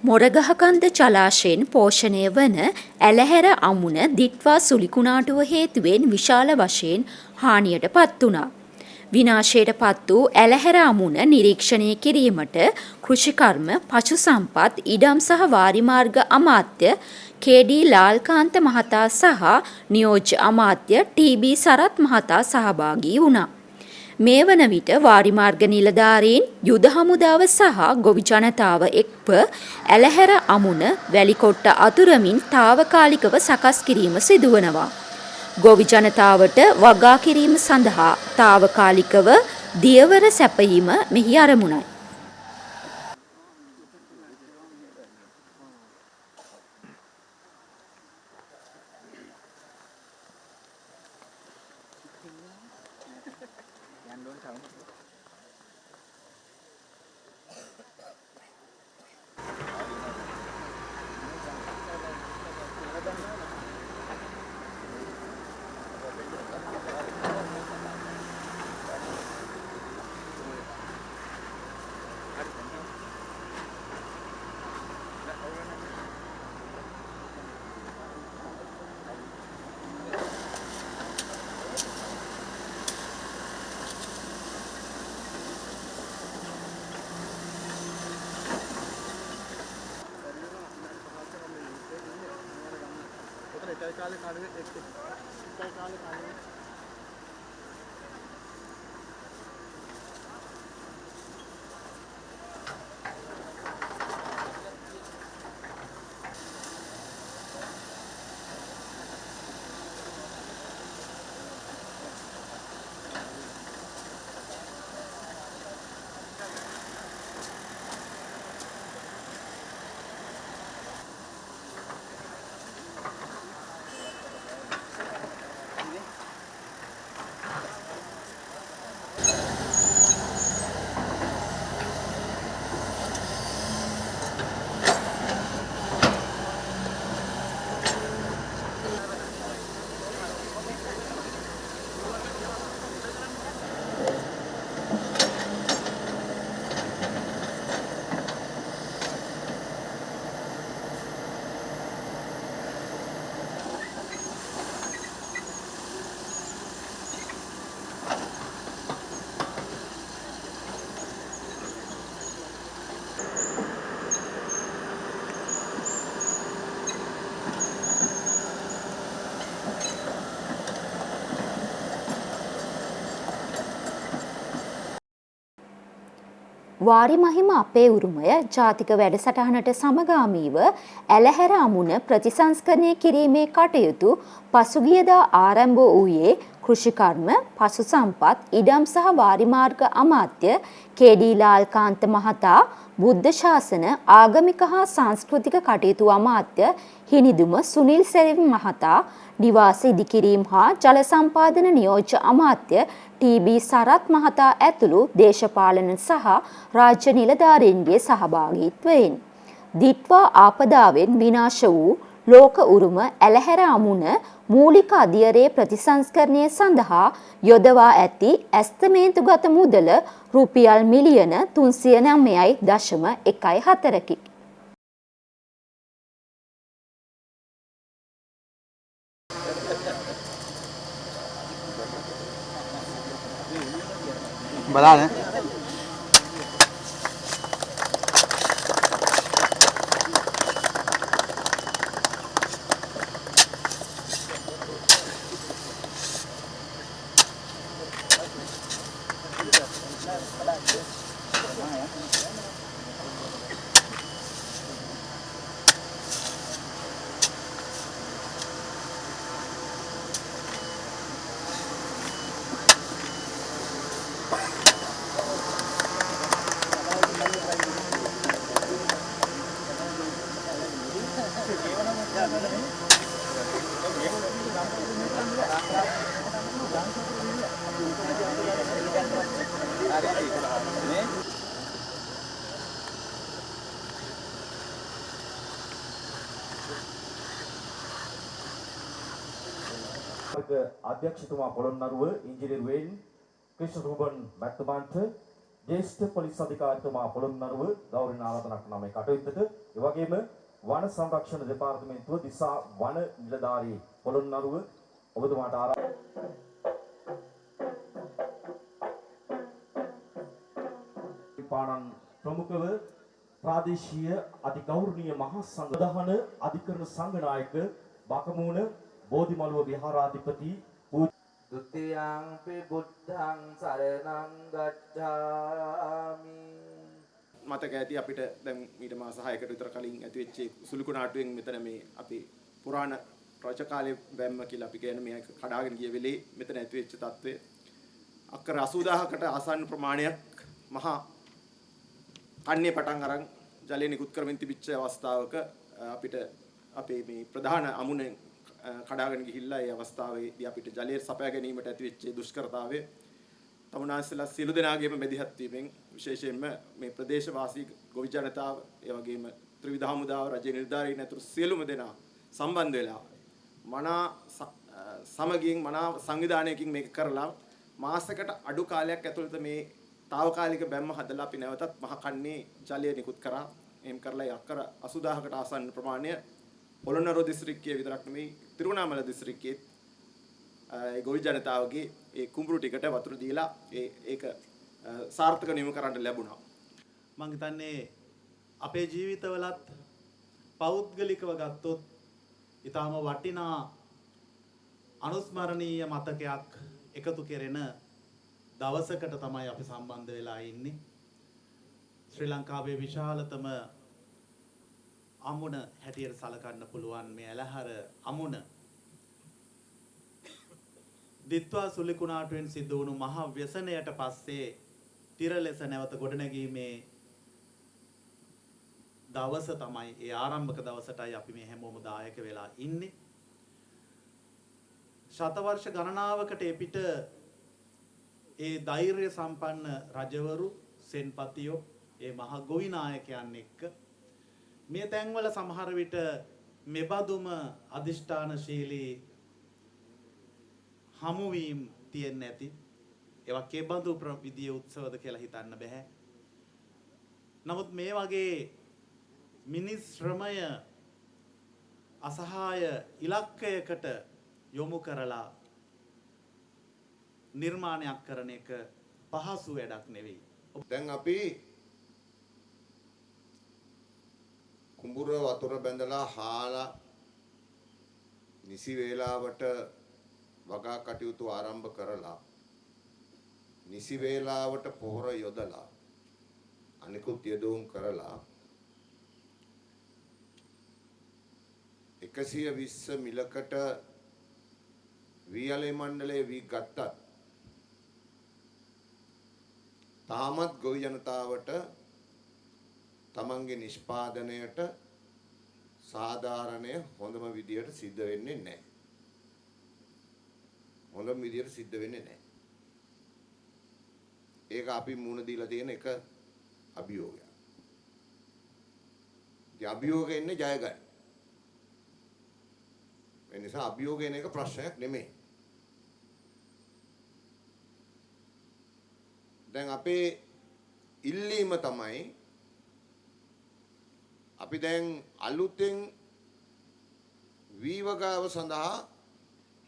මොරගහකන්ද ජලාශයෙන් පෝෂණය වන ඇලහැර අමුණ දිට්වා සුළි කුණාටුව හේතුවෙන් විශාල වශයෙන් හානියට පත් වුණා. විනාශයට පත් වූ ඇලහැර අමුණ නිරීක්ෂණය කිරීමට කෘෂිකර්ම, පශු සම්පත්, ඉඩම් සහ වාරිමාර්ග අමාත්‍ය කේ.ඩී. ලාල්කාන්ත මහතා සහ නියෝජ්‍ය අමාත්‍ය ටී.බී. සරත් මහතා සහභාගී වුණා. මේ වන විට වාරිමාර්ග නිලධාරීන්, යුද හමුදාව සහ ගොවි ජනතාව එක්ව ඇලහැර අමුණ වැලිකොට්ට අතුරමින් තාවකාලිකව සකස් කිරීම සිදුවනවා. ගොවි ජනතාවට වගා කිරීම සඳහා තාවකාලිකව දියවර සැපයීම මෙහි අරමුණයි. එකයි කාලේ කණුවේ, එකයි කාලේ කණුවේ. වාරි මහිම අපේ උරුමය ජාතික වැඩසටහනට සමගාමීව ඇලහැර අමුණ ප්‍රතිසංස්කරණය කිරීමේ කටයුතු පසුගියදා ආරම්භ වූයේ කෘෂිකර්ම, පශු සම්පත්, ඉඩම් සහ වාරිමාර්ග අමාත්‍ය කේ.ඩී. ලාල්කාන්ත මහතා, බුද්ධ ශාසන, ආගමික හා සංස්කෘතික කටයුතු අමාත්‍ය හිනිදුම සුනිල් සෙවින් මහතා, නිවාස ඉදිකිරීම් හා ජල සම්පාදන නියෝජ්‍ය අමාත්‍ය ටී.බී. සරත් මහතා ඇතුළු දේශපාලන සහ රාජ්‍ය නිලධාරීන්ගේ සහභාගීත්වයෙන්. දිට්වා ආපදාවෙන් විනාශ වූ ලෝක උරුම ඇලහැර අමුණ මූලික අදියරේ ප්‍රතිසංස්කරණය සඳහා යොදවා ඇති ඇස්තමේන්තුගත මුදල රුපියල් මිලියන 309.14කි. බලන්න. අධ්‍යක්ෂතුමා පොළොන්නරුව ඉංජිනේරුවෙන් ක්‍රිෂ්ණ රූබන් මැතිතුමාන්ට, ජ්‍යෙෂ්ඨ පොලිස් අධිකාරිතුමා පොළොන්නරුව ගෞරවනීය ආරාධනා කරනවා මේ කටයුත්තට. ඒ වගේම වන සංරක්ෂණ දෙපාර්තමේන්තුව දිසා වන නිලධාරී පොළොන්නරුව ඔබතුමාට පාණන් ප්‍රමුඛව ප්‍රාදේශීය අධිගෞරවනීය මහා සංඝ ප්‍රධාන අධිකරණ සංඝනායක බකමූණ බෝධිමළුව විහාරාධිපති ဒ ුතියංපි බුද්ධං සරණං ගච්ඡාමි. මතක ඇති අපිට දැන් මීට මාස 6කට විතර කලින් ඇති වෙච්ච සුළුකුණාටුවෙන් මෙතන මේ අපි පුරාණ රජ කාලේ බැම්ම කියලා අපි කියන මේ කඩාගෙන ගිය වෙලේ මෙතන ඇති වෙච්ච තත්ත්වය අක්කර 80000කට ආසන්න ප්‍රමාණයක් මහා කන්නේ පටන් අරන් ජලය නිකුත් කරමින් තිබිච්ච අවස්ථාවක අපිට අපේ මේ ප්‍රධාන අමුණ කඩාගෙන ගිහිල්ලා ඒ අවස්ථාවේදී අපිට ජලය සපයා ගැනීමට ඇති වෙච්ච දුෂ්කරතාවය තමුනාසලා සියලු දෙනාගේම මැදිහත් වීමෙන් විශේෂයෙන්ම මේ ප්‍රදේශවාසී ගොවි ජනතාව ඒ වගේම ත්‍රිවිධ හමුදාව රජයේ නිලධාරීන් ඇතුළු සියලුම දෙනා සම්බන්ධ වෙලා මනා සමගියෙන් මනා සංවිධානයකින් මේක කරලා මාසයකට අඩු කාලයක් ඇතුළත මේ තාවකාලික බැම්ම හදලා අපි නැවතත් මහ කන්නේ ජලය නිකුත් කරා. එහෙම කරලා ඒ අක්කර 80000කට ආසන්න ප්‍රමාණය පොළොන්නරුව දිස්ත්‍රික්කයේ විතරක් නෙමෙයි තිරුවනාමල දිස්ත්‍රික්කයේත් ඒ ගොවි ජනතාවගේ ඒ කුඹුරු ටිකට වතුර දීලා ඒක සාර්ථක නිම කරන්න ලැබුණා. මං හිතන්නේ අපේ ජීවිතවලත් පෞද්ගලිකව ගත්තොත් ඊටාම වටිනා අනුස්මරණීය මතකයක් එකතු කෙරෙන දවසකට තමයි අපි සම්බන්ධ වෙලා ඉන්නේ. ශ්‍රී ලංකාවේ විශාලතම අමුණ හැටියට සලකන්න පුළුවන් මේ ඇලහර අමුණ දිත්වා සුලිකුණාටුවෙන් සිදු වුණු මහ ව්‍යසනයට පස්සේ තිර ලෙස නැවත ගොඩනැගීමේ දවස තමයි ඒ ආරම්භක දවසටයි අපි මේ හැමෝම දායක වෙලා ඉන්නේ. ශතවර්ෂ ගණනාවකට එපිට ඒ ධෛර්ය සම්පන්න රජවරු සෙන්පතියෝ ඒ මහ ගොවි නායකයන් එක්ක මේ තැන්වල සමහර විට මෙබඳුම අධිෂ්ඨානශීලී හමුවීම් තියෙන්නේ නැති. ඒවා කෙබඳු විදියේ උත්සවද කියලා හිතන්න බෑ. නමුත් මේ වගේ මිනිස් ශ්‍රමය අසහාය ඉලක්කයකට යොමු කරලා නිර්මාණයක් කරන එක පහසු වැඩක් නෙවෙයි. දැන් අපි කුඹුර වතුර බැඳලා හාලා නිසි වේලාවට වගා කටයුතු ආරම්භ කරලා නිසි වේලාවට පොහොර යොදලා අනිකුත් යෙදවුම් කරලා 120 මිලකට වී මණ්ඩලයේ වී ගත්තත් තාමත් ගොවි ජනතාවට තමන්ගේ නිෂ්පාදනයට සාධාරණය හොඳම විදියට සිද්ධ වෙන්නේ නැහැ. හොඳම විදියට සිද්ධ වෙන්නේ නැහැ. ඒක අපි මුණ දීලා තියෙන එක අභියෝගයක්. ඉතින් අභියෝග එන්නේ ජය ගන්න. ඒ නිසා අභියෝග එන එක ප්‍රශ්නයක් නෙමෙයි. දැන් අපේ ඉල්ලීම තමයි අපි දැන් අලුතෙන් වී වගාව සඳහා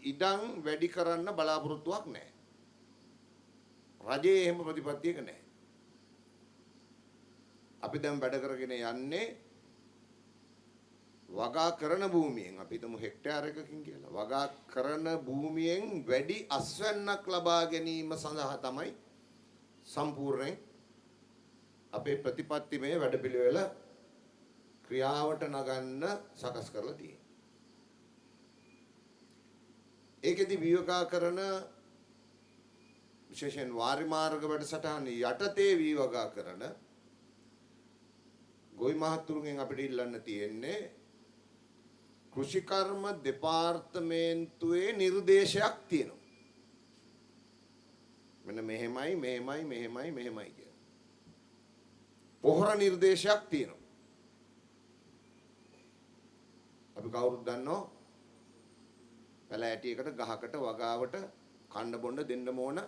ඉඩම් වැඩි කරන්න බලාපොරොත්තුවක් නැහැ. රජයේ එහෙම ප්‍රතිපත්තියක නැහැ. අපි දැන් වැඩ කරගෙන යන්නේ වගා කරන භූමියෙන්, අපි හිතමු හෙක්ටයාර් එකකින් කියලා. වගා කරන භූමියෙන් වැඩි අස්වැන්නක් ලබා ගැනීම සඳහා තමයි සම්පූර්ණයෙන් අපේ ප්‍රතිපත්තිමය වැඩපිළිවෙල ක්‍රියාවට නගන්න සකස් කරලා තියෙන්නේ. ඒකෙදි වී වගා කරන විශේෂයෙන් වාරි මාර්ග වැඩසටහන යටතේ වී වගා කරන ගොවි මහතුරුන්ගෙන් අපිට ඉල්ලන්න තියෙන්නේ කෘෂිකර්ම දෙපාර්තමේන්තුවේ නිර්දේශයක් තියෙනවා. මෙන්න මෙහෙමයි මෙහෙමයි මෙහෙමයි මෙහෙමයි කියලා. පොහොර නිර්දේශයක් තියෙනවා. අපි කවුරුත් දන්නෝ පැලෑටියකට ගහකට වගාවට කන්න බොන්න දෙන්න ඕන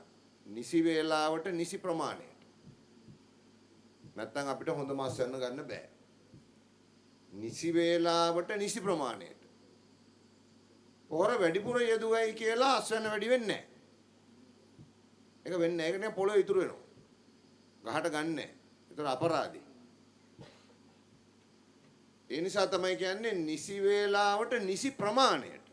නිසි වේලාවට නිසි ප්‍රමාණයට. නැත්තම් අපිට හොඳ මස් යන්න ගන්න බෑ. නිසි වේලාවට නිසි ප්‍රමාණයට. පොහොර වැඩිපුර යෙදුවයි කියලා අස්වැන්න වැඩි වෙන්නේ නැහැ. ඒක වෙන්නේ නැහැ. ඒක නිකන් පොළොවේ ඉතුරු වෙනවා. ගහට ගන්න නැහැ. ඒතර අපරාධي. ඒ නිසා තමයි කියන්නේ නිසි වේලාවට නිසි ප්‍රමාණයට.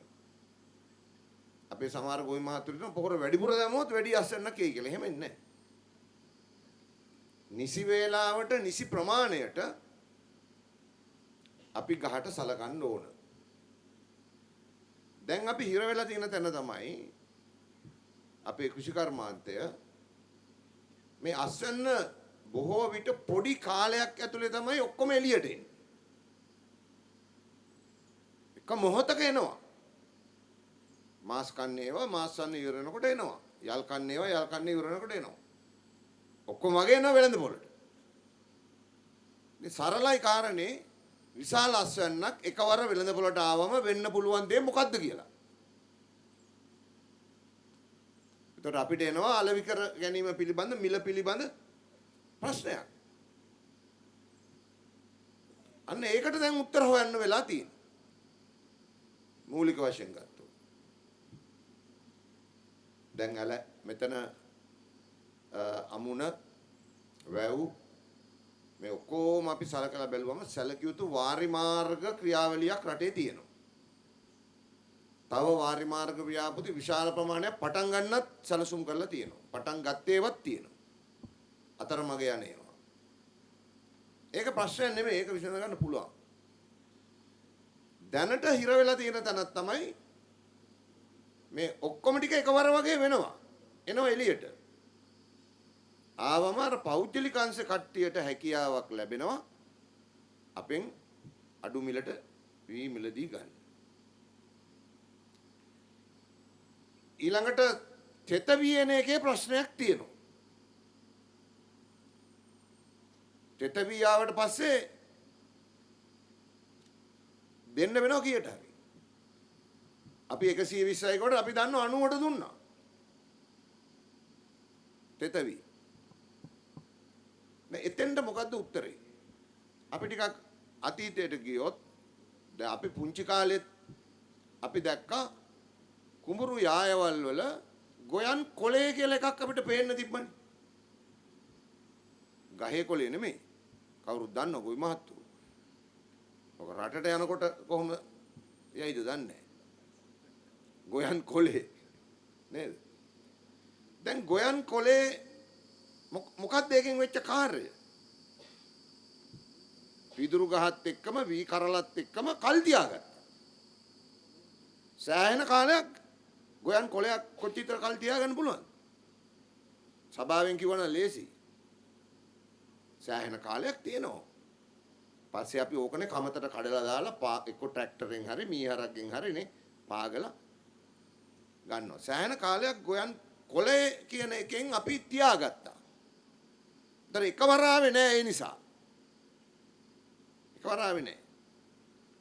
අපේ සමහර ගොවි මහත්තුරු කියනවා පොහොර වැඩිපුර දැමුවොත් වැඩි අස්වැන්නක් එයි කියලා. එහෙම වෙන්නේ නැහැ. නිසි වේලාවට නිසි ප්‍රමාණයට අපි ගහට සලකන්න ඕන. දැන් අපි හිර වෙලා තියෙන තැන තමයි අපේ කෘෂිකර්මාන්තය මේ අස්වැන්න බොහෝ විට පොඩි කාලයක් ඇතුලේ තමයි ඔක්කොම එළියට එන්නේ. එක මොහොතක එනවා. මාස් කන්නේ ඒවා මාස් වන්න ඉවර වෙනකොට එනවා. යල් කන්නේ ඒවා යල් කන්නේ ඉවර වෙනකොට එනවා. ඔක්කොම වගේ එනවා වෙළඳ පොළට. ඉතින් සරලයි කාරණේ විශාල අස්වැන්නක් එකවර වෙළඳ පොළට ආවම වෙන්න පුළුවන් දේ මොකද්ද කියලා. එතකොට අපිට එනවා අලෙවි කර ගැනීම පිළිබඳ මිල පිළිබඳ ප්‍රශ්නයක්. අන්න ඒකට දැන් උත්තර හොයන්න වෙලා තියෙනවා. මූලික වශයෙන් ගත්තොත්. දැන් අල මෙතන අමුණ වැව් මේ ඔක්කොම අපි සලකලා බැලුවම සැලකිය යුතු වාරි මාර්ග ක්‍රියාවලියක් රටේ තියෙනවා. තව වාරි මාර්ග ව්‍යාපෘති විශාල ප්‍රමාණයක් පටන් ගන්නත් සැලසුම් කරලා තියෙනවා. පටන් ගත්තේවත් තියෙනවා. අතරමඟ යන ඒවා. ඒක ප්‍රශ්නයක් නෙමෙයි. ඒක විසඳ ගන්න පුළුවන්. දැනට හිර වෙලා තියෙන තැනක් තමයි මේ ඔක්කොම ටික එකවර වගේ වෙනවා. එනවා එළියට. ආවම අර පෞද්ගලික අංශ කට්ටියට හැකියාවක් ලැබෙනවා අපෙන් අඩු මිලට වී මිලදී ගන්න. ඊළඟට තෙත වියන එකේ ප්‍රශ්නයක් තියෙනවා. තෙත වී ආවට පස්සේ දෙන්න වෙනවා කීයට හරි. අපි 120යි කොට අපි දන්නවා 90ට දුන්නා. තෙත වී. දැන් එතෙන්ට මොකද්ද උත්තරේ? අපි ටිකක් අතීතයට ගියොත් දැන් අපි පුංචි කාලෙත් අපි දැක්කා කුඹුරු යායවල් වල ගොයන් කොළේ කියලා එකක් අපිට පේන්න තිබ්බනේ. ගහේ කොළේ නෙමෙයි. කවුරුත් දන්නව ගොවි මහත්තුරු. ඔක රටට යනකොට කොහොම යයිද දන්නේ නැහැ. ගොයන් කොළේ නේද? දැන් ගොයන් කොළේ මොකක්ද ඒකෙන් වෙච්ච කාර්යය? පිදුරු ගහත් එක්කම වී කරලත් එක්කම කල් තියාගත්තා. සෑහෙන කාලයක් ගොයන් කොළයක් කොච්චර කල් තියාගන්න පුළුවන්ද? සභාවෙන් කිව්වනම් ලේසි. සෑහෙන කාලයක් තියෙනවා. පස්සේ අපි ඕකනේ කමතට කඩලා දාලා එක්ක ට්‍රැක්ටරෙන් හරි මීහරක්ගෙන් හරි නේ පාගලා ගන්නවා. සෑහෙන කාලයක් ගොයන් කොළේ කියන එකෙන් අපි තියාගත්තා. ඒතර එකවර ආවේ නෑ ඒ නිසා. එකවර ආවේ නෑ.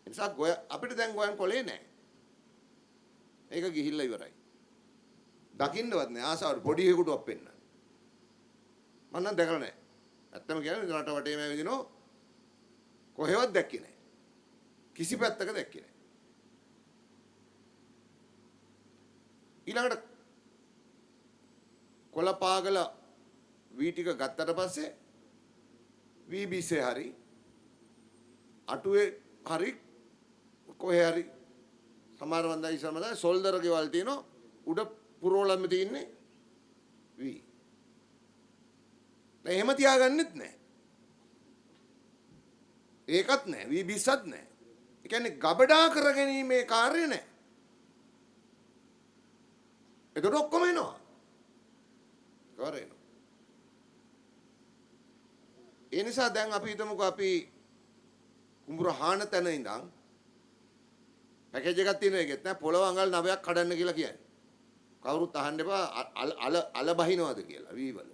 ඒ නිසා ගොය අපිට දැන් ගොයන් කොළේ නෑ. ඒක ගිහිල්ලා ඉවරයි. දකින්නවත් නෑ ආසාවට පොඩි එකෙකුටවත් පෙන්නන්න. මං නම් දැකලා නෑ. ඇත්තම කියන්නේ රට වටේම ඇවිදිනෝ කොහෙවත් දැක්කේ නෑ. කිසි පැත්තක දැක්කේ නෑ. ඊළඟට කොළ පාගල වී ටික ගත්තට පස්සේ වී බිස්සේ හරි අටුවේ හරි කොහේ හරි සමහර වන්දා ඉස්සරම තමයි සොල්දර ගෙවල් තියෙනවා උඩ පුරවලම තියෙන්නේ වී. දැන් එහෙම තියාගන්නෙත් නෑ. ඒකත් නෑ වී බිස්සත් නෑ. ඒ කියන්නේ ගබඩා කරගැනීමේ කාර්ය නෑ. එතකොට ඔක්කොම එනවා. කවර එනවා. ඒ නිසා දැන් අපි හිතමුකෝ අපි කුඹුර හාන තැන ඉඳන් පැකේජ් එකක් තියෙන එකෙත් නෑ පොළව අඟල් 9ක් කඩන්න කියලා කියන්නේ. කවුරුත් අහන්න එපා අල අල බහිනවද කියලා වීවල.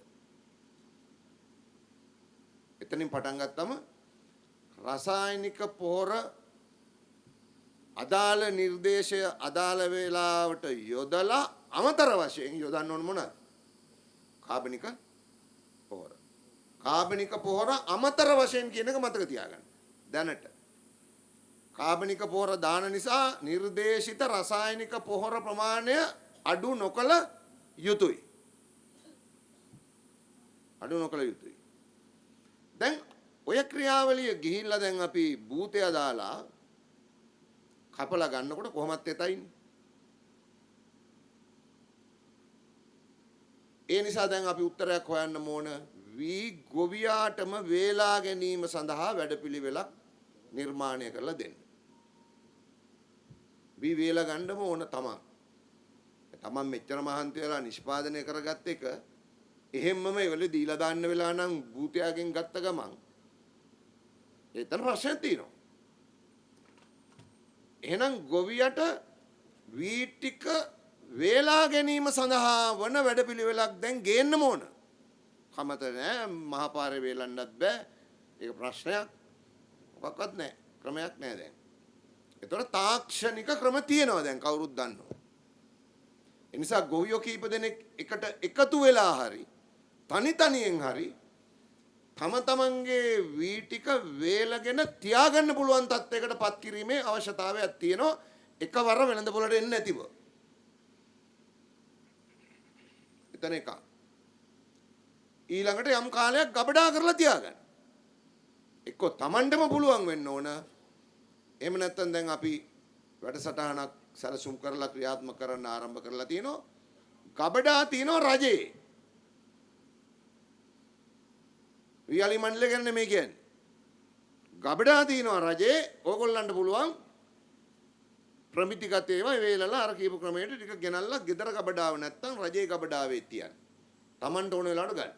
එතනින් පටන් ගත්තම රසායනික පොහොර අදාළ නිර්දේශය අදාළ වේලාවට යොදලා අමතර වශයෙන් යොදන්න ඕන මොනවද? කාබනික පොහොර. කාබනික පොහොර අමතර වශයෙන් කියන එක මතක තියාගන්න. දැනට කාබනික පොහොර දාන නිසා නිර්දේශිත රසායනික පොහොර ප්‍රමාණය අඩු නොකළ යුතුයි. අඩු නොකළ යුතුයි. දැන් ඔය ක්‍රියාවලිය ගිහිල්ලා දැන් අපි භූතය දාලා කපලා ගන්නකොට කොහොමත් එතයින්නේ. ඒ නිසා දැන් අපි උත්තරයක් හොයන්න ඕන වී ගොවියාටම වේලා ගැනීම සඳහා වැඩපිළිවෙලක් නිර්මාණය කරලා දෙන්න. වී වේලා ගන්නම ඕන තමන්. තමන් මෙච්චර මහන්සි වෙලා නිෂ්පාදනය කරගත්ත එක එහෙම්මම ඒ වෙලේ දීලා දාන්න වෙලා නම් භූතයාගෙන් ගත්ත ගමන් එතන ප්‍රශ්නයක් තියෙනවා. එහෙනම් ගොවියට වී ටික වේලා ගැනීම සඳහා වන වැඩපිළිවෙලක් දැන් ගේන්නම ඕන. කමත නෑ, මහපාරේ වේලන්නත් බෑ. ඒක ප්‍රශ්නයක්. මොකක්වත් නෑ. ක්‍රමයක් නෑ දැන්. ඒතර තාක්ෂණික ක්‍රම තියෙනවා දැන් කවුරුත් දන්නවා. ඒ නිසා ගොවියෝ කීප දෙනෙක් එකට එකතු වෙලා හරි තනි තනියෙන් හරි තම තමන්ගේ වී ටික වේලගෙන තියාගන්න පුළුවන් තත්යකට පත් කිරීමේ අවශ්‍යතාවයක් තියෙනවා. එකවර වෙළඳ පොළට එන්නේ නැතිව. එතන එකක්. ඊළඟට යම් කාලයක් ගබඩා කරලා තියාගන්න. එක්කෝ තමන්ටම පුළුවන් වෙන්න ඕන. එහෙම නැත්නම් දැන් අපි වැඩසටහනක් සැලසුම් කරලා ක්‍රියාත්මක කරන්න ආරම්භ කරලා තියෙනවා. ගබඩා තියෙනවා රජේ. වියාලි මණ්ඩලය ගැන නෙමෙයි කියන්නේ. ගබඩා තියෙනවා රජේ. ඕගොල්ලන්ට පුළුවන් ප්‍රමිතිගත ඒවා වේලලා අර කියපු ක්‍රමයට ටික ගෙනල්ලා ගෙදර ගබඩාව නැත්තම් රජේ ගබඩාවේ තියන්න. තමන්ට ඕන වෙලාවට ගන්න.